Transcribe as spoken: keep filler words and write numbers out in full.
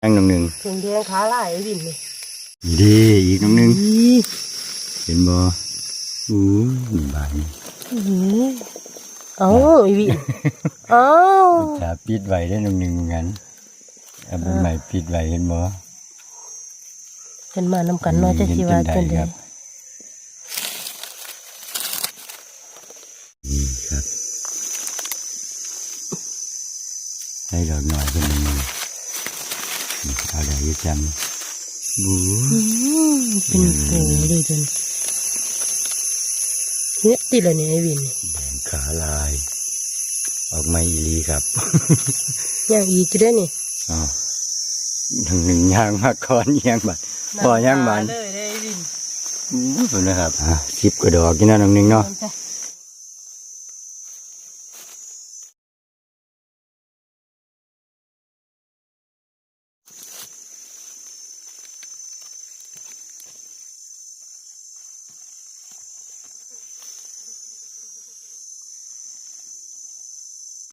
ยังน้องหนึ่ง เพิ่งแดงขาลายไอ้วินนี่ นี่เด้อีกน้องหนึ่ง อี เห็นบ่อู้นี่บาดนี่ อีเอ้าไอ้วินเอ้า จะปิดไว้ได้น้องหนึ่งเหมือนกันเอาใบไม้ปิดไว้เห็นบ่ เพิ่นมานำกันเนาะจะสิว่าจังได๋ ครับนี่ครับให้ดอกหน่อยเป็นยังไงเอาได้อยี่จังบู อืมเป็นโผเลยจนเฮ็ดติละเนี่ยไอ้วินนี่ แดงขาลาย ออกมาอีหลีครับ ย่างอีกจะได้นี่ อ๋อหนึ่งยางมาก่อนเอียงบาดพอย่างบาด เลยได้ไอ้วิน อู้หูนะครับอ่ะสิบกว่าดอกนี่นะน้องหนึ่งเนาะ